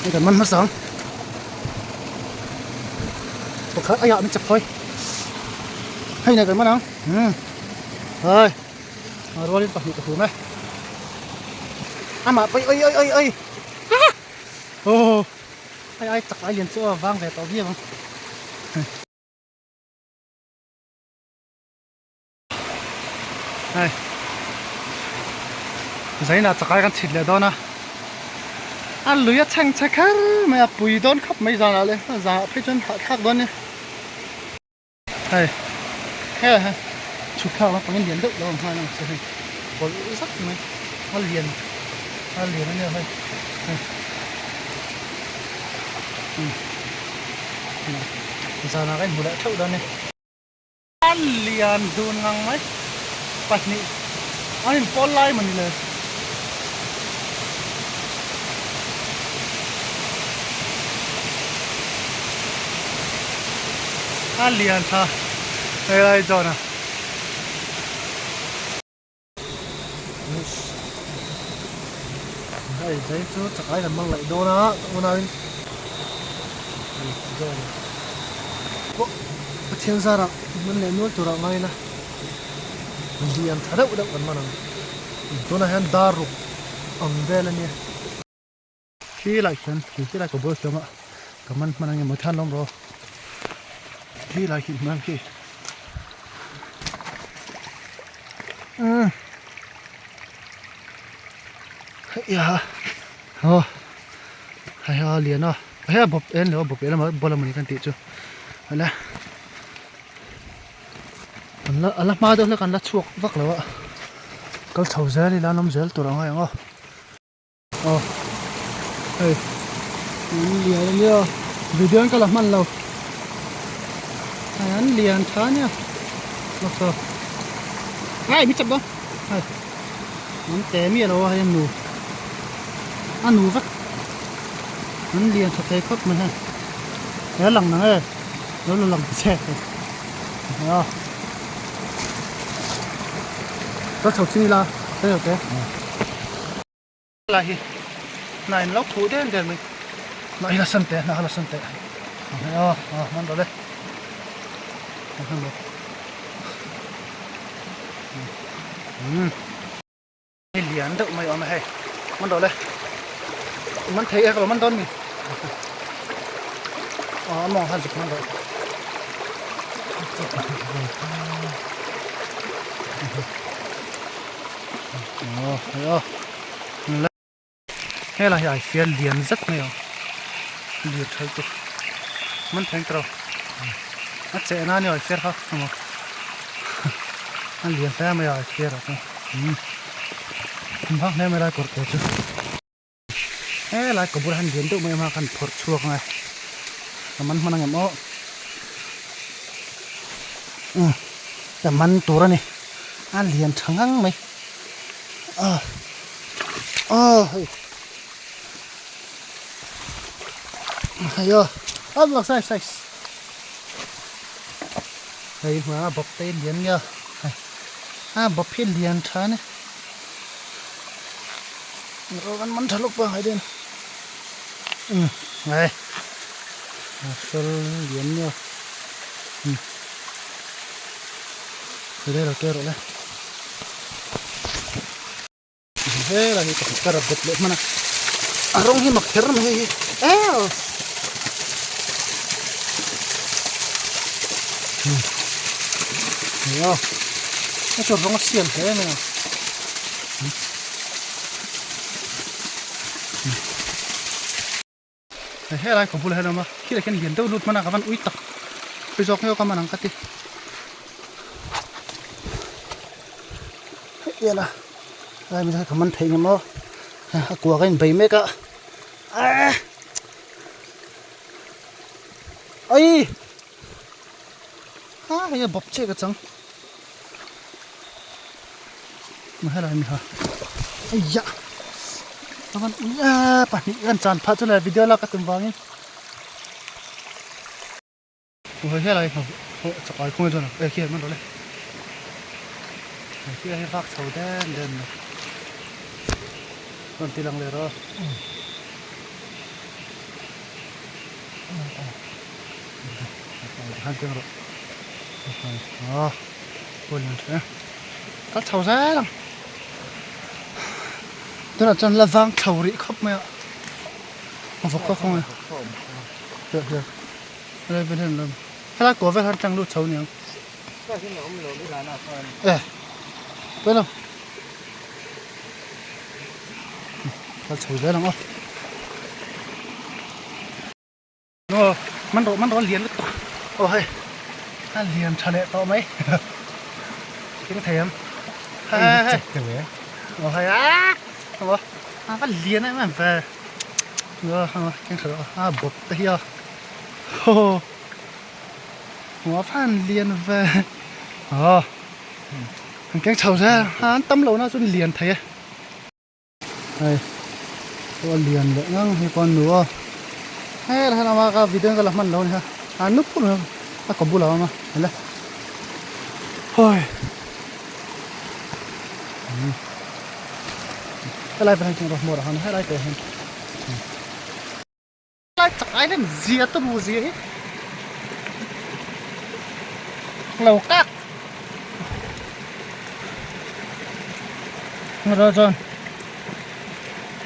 Hei kan man hmasa ang. Pakhat aiah min chep hawi. Hei nai kan man ang. Hmm. Hai. A rualin pahnih ka hum e. Amah pawh oi oi oi oi. Oh. Ai ai chak ai lian chu a vang ve tawh viau ang. Hei zainah chakai kan chhit leh dawn a a lui a chheng chhe kher mai a pui dawn khawp mai zanah leh zanah phei chuan hahthlak dawn a ni hei hei hei chhuk thlak lampang in lian deuh lo ang nghal ang che hei bawlh zak mai a lian a lian a nia hei hei zanah kan inhmu leh theuh dawn a ni. A lian dun ngang mai pahnih an inpawl lai maw ni le. A lian tha helai zawn a. Hei zai chu chakai kan hmang laih dawn a unauin pawh Pathian zarah man leh nual turah ngai ila lian tha deuh deuh kan man ang tunah hian dar ruk ang vel a nia. Khi lai khian khi khi lai ka bul thiam a ka man hman ang emaw thian lawm rawh khi lai khi hman khi umm hei a aw hei a lian a hei a bawp en leh a bawp leh lamah bawla mawni kan tih chu ala an la ala hma deuh hlek an la chhuak vak lo a kal chho zel ila an awm zel tur ang a eng aw. Aw hei an lian a nia video in ka la hman lo hei an lian tha ania aw ai mi chap dawn hei an te miah lo a hei a nu a nu vek an lian tha thei khawp mai hei he lang nang e lo la lang ta che hei a ka chho chin ila hei lo te. Lai hi hna in lo khuh den den mai hnah hi la san teh hnah kha la san teh hei aw aw hman rawh le hman rawh umm hei lian deuh mai a awm a hei hman rawh le man thei e ka lo man dawn mi aw a mawng khan zuk hman rawh. Aw hei aw helai hi ai fial lian zet mai a lir thal chu man thleng tawh a cheh na ania ai fiar kha emaw a lian hle mai a ai fiar ah chuan umm vak hle mai lai kawr te chu helai ka bulah hian lian deuh mai a khan phawrh chhuak ang e ka man hman ang em aw umm ka man tur a ni. A lian tha ngang mai a aw hei hei aw a blok size size hei hmuh a bawp te lian nia hei a bawp hi lian tha a ni rawh kan man tha lawk pawh a ngai dawn umm hei a fel lian nia umm. Hei lo ke rawh le. Helai hi pakhat ka rap bet leh hman a. A rawng hi mak kher mai hei hi. Ew! Hei aw. Hei chu rawng a siam hle mai a. Helai ka bulah hian a awm a khilai khian lian deuh lut hman a ka van ui tak ui zawk ngeuh ka man ang ka ti hei ela lai mi ka man theih ngem aw a kua ka inbei mek a ah ai ha hei a bawp chiah ka chang helai mi kha aiyah a van ui a pahnih kan chan phah chu le video lak ka tum vangin hei helai chakai khawnge chuan e khi hman rawh le hei khi hei vak chho den den mai rawn ti lang leh rawh. Khan keng rawh. Ah, pawh lian tha e. Kal chho zel ang. Tunah chuan la vang thlo rih khawp mai a. A vawk kha khawnge. Hia hia. Helai vel hian lam. Helai kawr vel han tlang lut chho niang. E. Pawi lo. Kal chho zel ang aw. Aw man rawh man rawh a lian lutuk aw hei a lian tha leh tawh mai keng thei ang hei hei hei aw hei aaa aw a va lian em em ve aw keng tha rawh a bawp te hi a haw aw a van lian ve aw an keng chho zel a an tam lo na chuan lian thei e. Hei pawh a lian leh ngang hei pawh a nu a helai hian ama ka video ka la hman lo a ni kha a nu phut mai a kaw bulah a awm a hela hawi helai pawh hian rawh hmuh ah khan helai te hian. Lai chak ai hian zia te bu zia hi lo kak ro chuan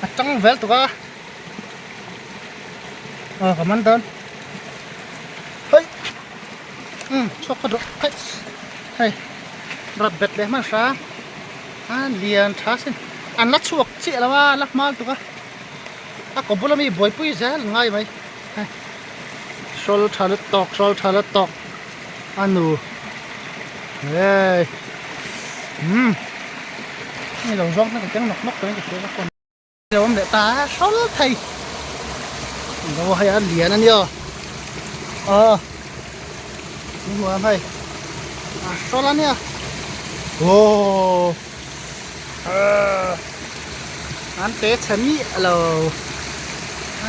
a tang vel tuk a aw ka man dawn hei um chhuak ka duh hei hei rat bet leh hman hra a lian tha sin an la chhuak chiah lo a la hmal tuk a. A kaw bula mi buaipui zel an ngai mai hei sawl tha lut tawk sawl tha lut tawk a nu hei umm hei lo zawng te ka keng nawk nawk tawh in ka hria ka phone lo awm leh ta a sawl thei lo hei a lian a nia aw ni hmuh ang hei a sawl a nia aww. An te chhe miah lo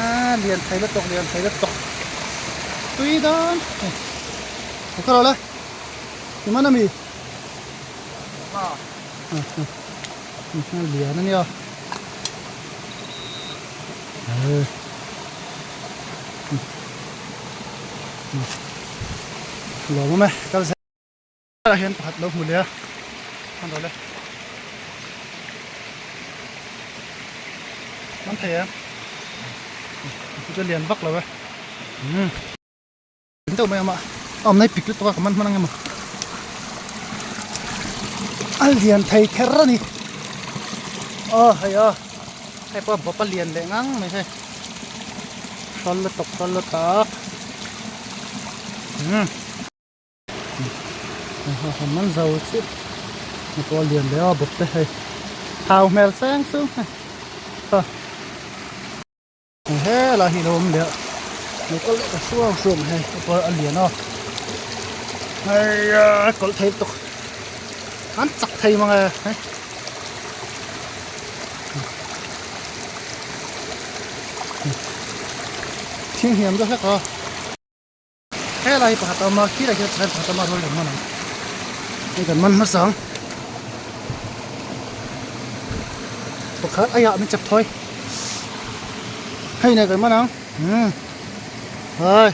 a lian thei lutuk lian thei lutuk tui dawn a khaw lo le i man ami a lian ania lawm awm e kal zel. Helaiah hian pakhat lo hmu leh a hman rawh le man thei em chu chu lian vak lo e umm deuh mai awm a a awm nai pik lutuk a ka man hman ang emaw a lian thei kher a ni aw hei aw hei pawh bawp a lian leh ngang mai hei hrawl lutuk hrawl lutuk umm. Man zo chiah a pawl lian leh a bawp te hei thau hmel seng sung hei ha helai hi lo awm leh a lo kal leh ta suau suau mai hei a pawl a lian a hei a kawlh thei lutuk an chak thei mang e hei. Thing hniam deuh hlek a. Helai hi pakhat a awm a khilai khian chhel pakhat a awm a rual kan man ang hei kan man hmasa ang pakhat aiah min chep thawi hei nen kan man ang umm hai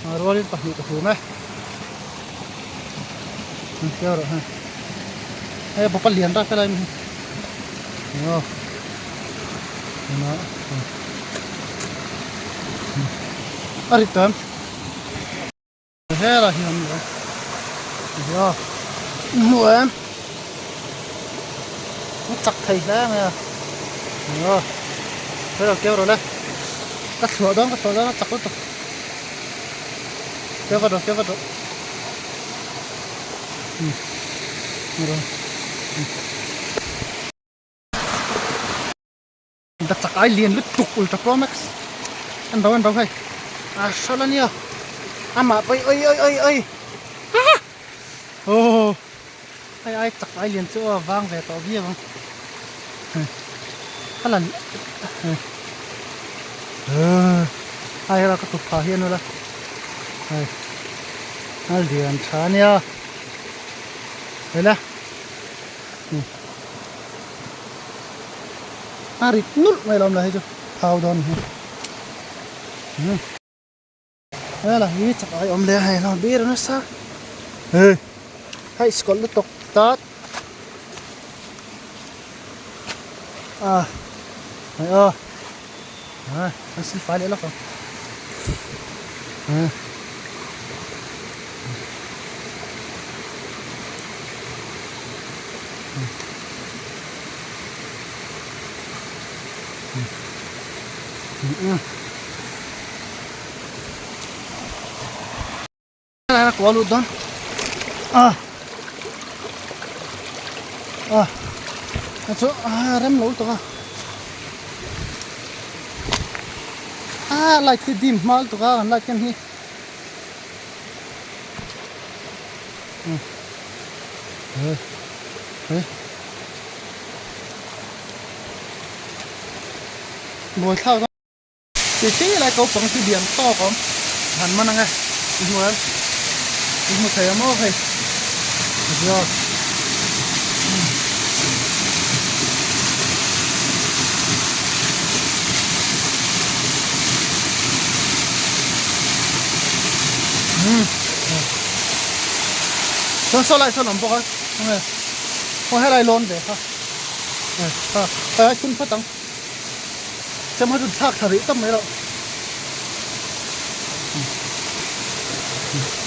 a rualin pahnih ka hum e an hriau rawh hei hei bawpa lian rak helai mi hi aw A rit tawh em? Helai hi awm lo. Nia. Hmu em? A chak thei hle mai a. Nia. Hei lo keu rawh le. Ka thluah dawn ka thluah dawn a chak lutuk. Keu vat rawh keu vat rawh. Hmm. Rawh. Da chak ai lian lutuk ultra pro max an bo an bo hei a hral ania amah pawh oi oi oi oi aw hei ai chak ai lian chu aw vang ve tawh viau ang a lan ai hela ka tut phah hian ula hei a lian tha ania hela. A rit nulh mai lo awm lo hei chu thau dawn hi. Hela hi chak ai awm leh a hei hlawm bir nasa hei hei sikawlh lutuk tlat a hei aw a an sil fai leh lawk ang a kual lut dawn a a a chu a rem lo tawh a a light hi dim hma lutuk a kan light ken hi buai thlak dawn. Ti khi lai ko pang khi lian tawk awm han man ang e i hmu em i hmu thei ang maw hei ziak chuan saw lai sawn awm bawk a enge aw helai lawn ve kha kha helai thun phawt ang. Chem a rawn thlak thla rih tawp mai loh.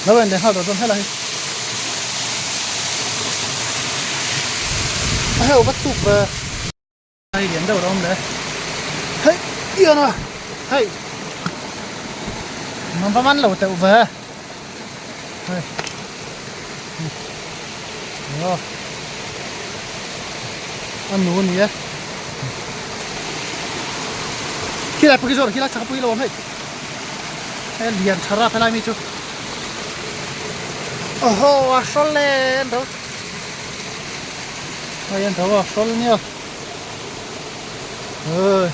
Lo en leh nghal tawh chuan helai hi. A heuh va thuk ve. Hei lian deuh a awm leh. Hei ian a hei. Mam va man lo teuh ve. Hei. A nu a ni e. Khilai pawh khi zawr khilai chak a pui lo awm hei. Hei lian tha rap helai mi chu. Oho a hrawl le an ro. Hei an ro a hrawl nia. Oi.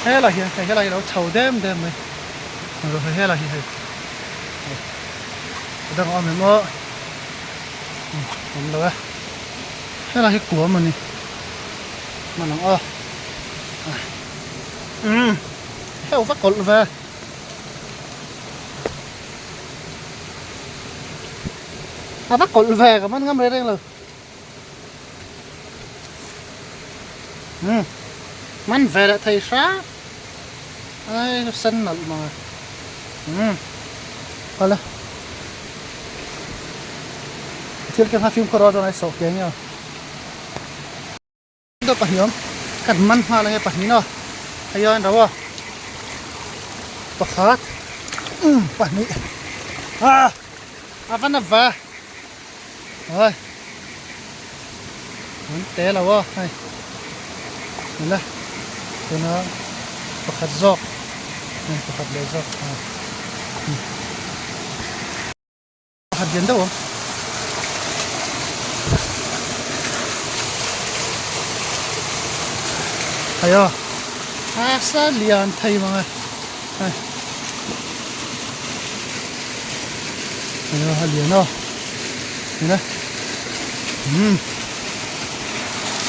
Helai hian hei helai hi a lo chho dem dem mai hei helai hi hei a dang a awm em aw awm lo e helai hi kuam a ni hman ang aw umm heuh va kawlh ve. A va kawlh ve ka man ngam reng reng lo. Umm man ve leh thei hram ai sen nalh mang e umm kal a thil te kha fimkhur a chuan a sawh ke nia. Dawt pahnih awm kan man nghal ange pahnih na hei a ro a pakhat umm pahnih ah a va na va oi an te lo a hei ila tuna pakhat zawk hei pakhat leh zawk Pakhat lian deuh awm. Hei aw nasa lian thei mang e hei hei aw a lian aw hei umm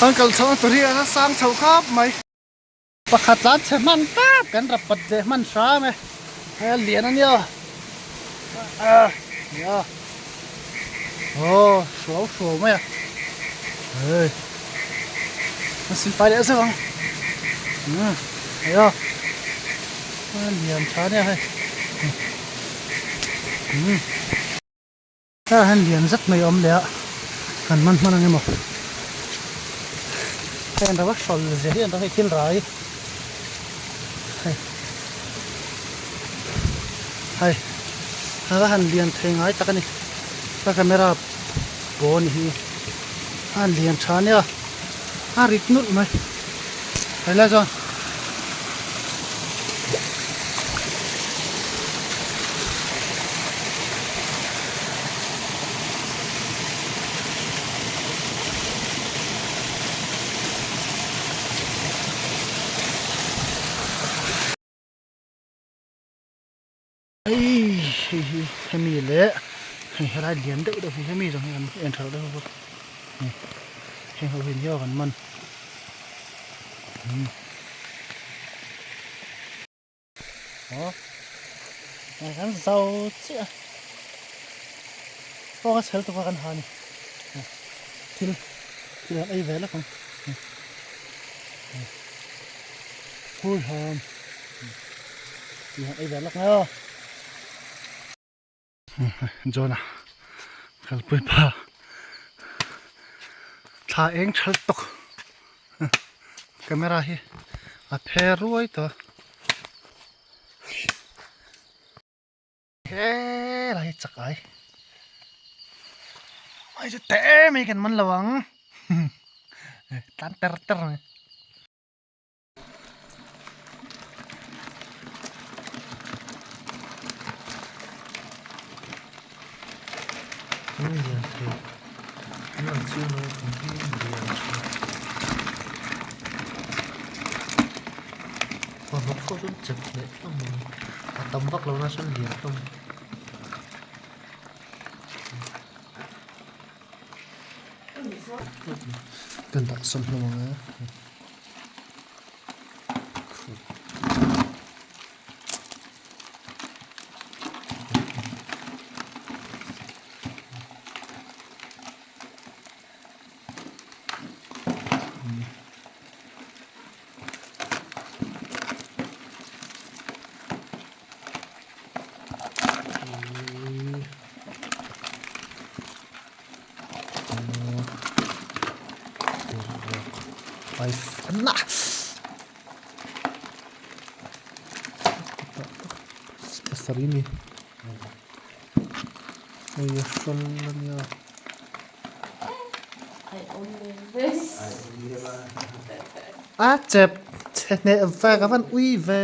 an kal chho a tawrhi a sang chho khawp mai. Pakhat tlan chhe hman tap kan rap pat leh hman hram e hei a lian ania nia aw hruau hruau mai a hei a sil fai leh zeuh ang hei a a lian tha ania hei Tlaiah hian lian zet mai a awm leh a, kan man hman ang emaw. Hei an rava hrawl zia hi an ram hei thil rai hei hei a va han lian thei ngai tak a ni ka camera paw ni hi a han lian tha ania a rit nulh mai hei lai chuan. Hei hei hi hemi leh hei helai lian deuh deuh hi hemi zawng hi kan en tha lo deuh bawk. Heng ho hi nia kan man. Aw kan zo chiah a aw ka chhel tuk a kan ha a ni thil thil an ei ve lawk ang phur hlawm thil an ei ve lawk mai aw. John-a kalpui pa thla eng thal tawk camera hi a phe ruai tawh a helai hi chak ai ai chu teh em mai kan man lo ang tlan ter ter mai. Lian thei an lang chiang lo a tum hi lian tha a bawk ho chuan chep leh hlawm ang a tam vak lo na chuan lian hlawm. Kan dah sawn hlawm ang e. Pasarih a ni hei a hrawl a nia. A chep chhe hneh ve ka van ui ve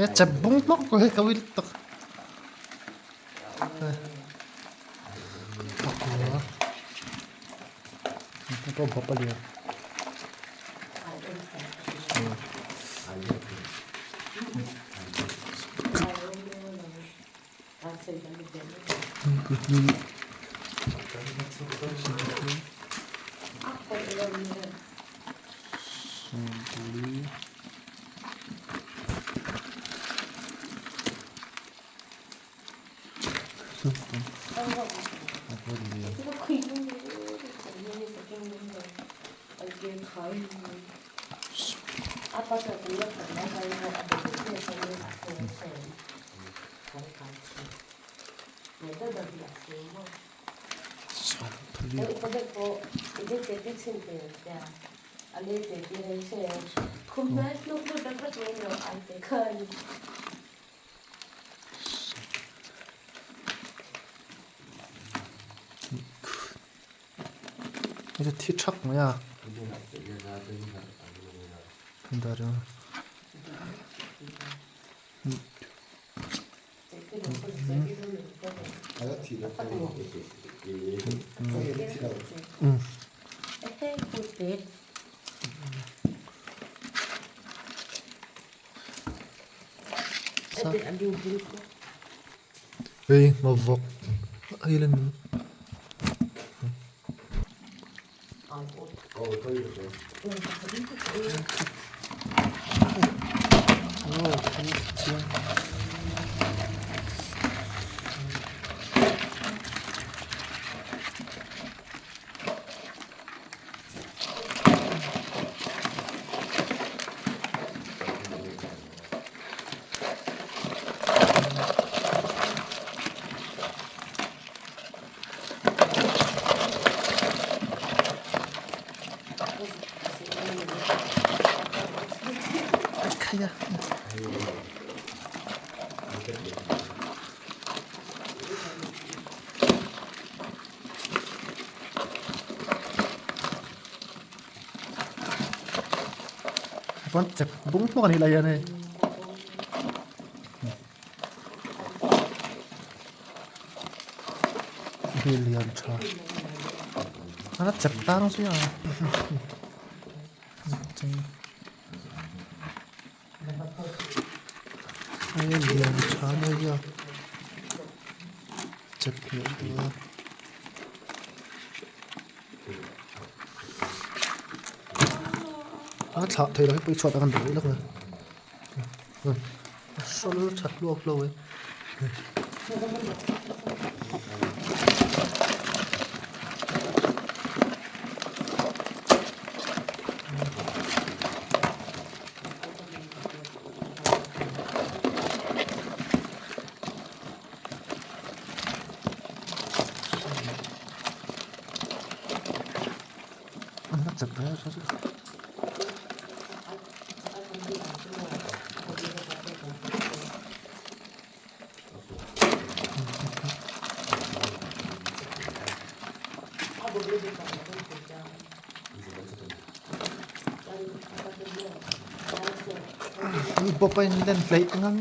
a chep bung hlawk hi ka ui lutuk. Hei thi thak mai a Hei ngawvawk a hi lên Pawn chep bung hmawk a nih lai hian hei. Hi lian tha. A chep tang zui a. Hei lian tha mai a. Chep hmel deuh a. A thlah thei lo hi pawh i chhuat ah khan dah rih lawk a a sawl tha hluak hluak mai. Bawp a inlen hleih ngang.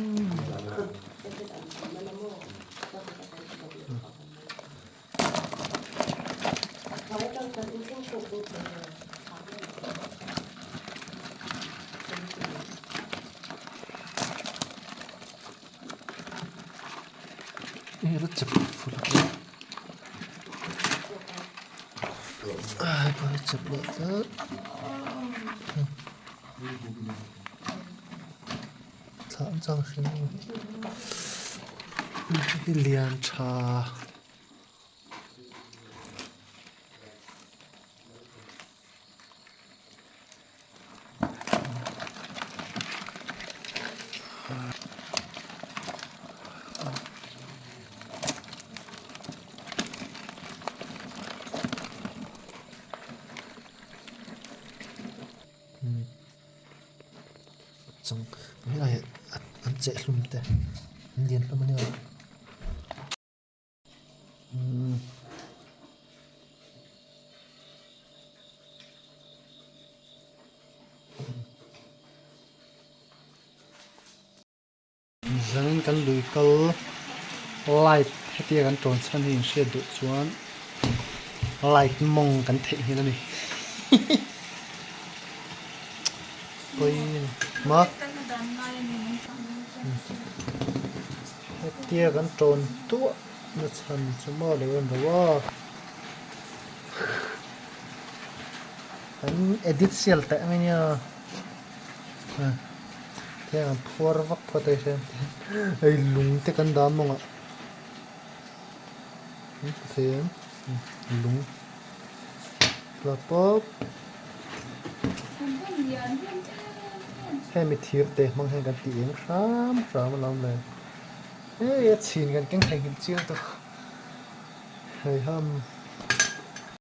Thlah an chang hrim hi lian tha. Chung helai an cheh hlum te an lian hlawm a nia. Zanin kan lui kal light hetia kan tawn chhan hi inhriat duh chuan light mawng kan theih nghen a ni pawi ma hetia kan tawn tuah na chhan chu maw lo en ro a kan edit sial teh mai nia. Heng an phuar vak phawt a hian hei lung te kan dah mawngah an hmu thei em lung tla pawp hemi thir te hmang hian kan tih eng hram hram a lo awm le hei a chhin kan keng theihnghilh chiang tawh hei ham.